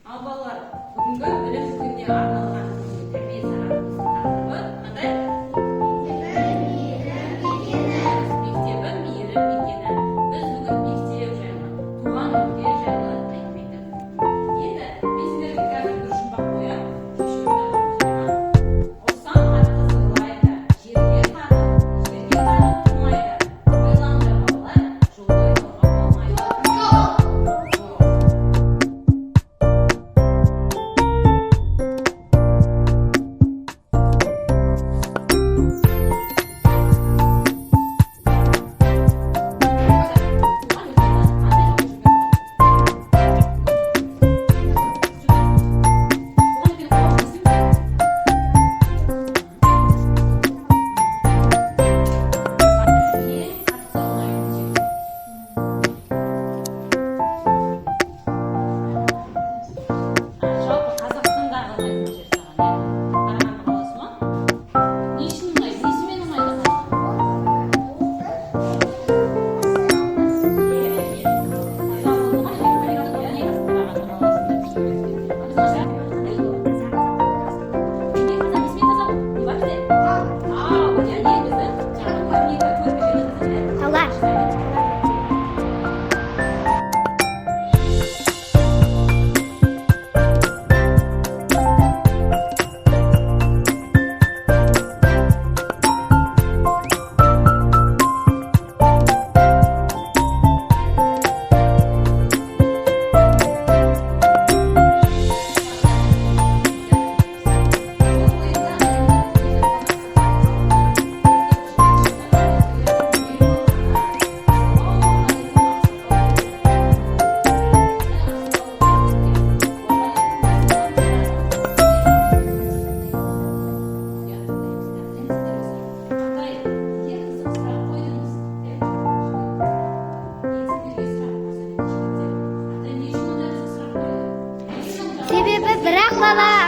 Ал, балалар, бүгінгі білім күніне арналған бүгінгі тәрбие сағатымыздың тақырыбы қандай? Мектебім — мейірім мекені. Біз бүгін мектеп жайлы, туған өлке жайлы әңгіме айтамыз. Енді мен сендерге қазір бір жұмбақ қоямын, шешуін табамыз, жарай ма? Ұрсам, қатты зырлайды, жерге қарап тұрмайды. Абайлаңдар, балалар, жолда ойнауға болмайды. Жол. Туған өлкені қандай жолда жүрген? Туған өлкені қорғау үшін не істеу керек? Ең қатты ұнайтын жер? Жалпы Қазақстандағы ұнайтын жер саған, иә? Қарағанды қаласы ма? Не үшін ұнайды, несімен ұнайды Қарағанды? Таза болды ма? Иә, Қарағанды қаласында неге таза, несімен таза? Не бар бізде? Тау, иә. Не, біздің жаңағы көрнекі, көркі жері біздің, иә. Таулар. Жол бойында Атай, неге қызық сұрақ қойдыңыз деп. Мен сендерге сұрақ қойсам, жігіттер, атай не үшін ондай қызық сұрақ қойды? Не үшін? Себебі бірақ бала.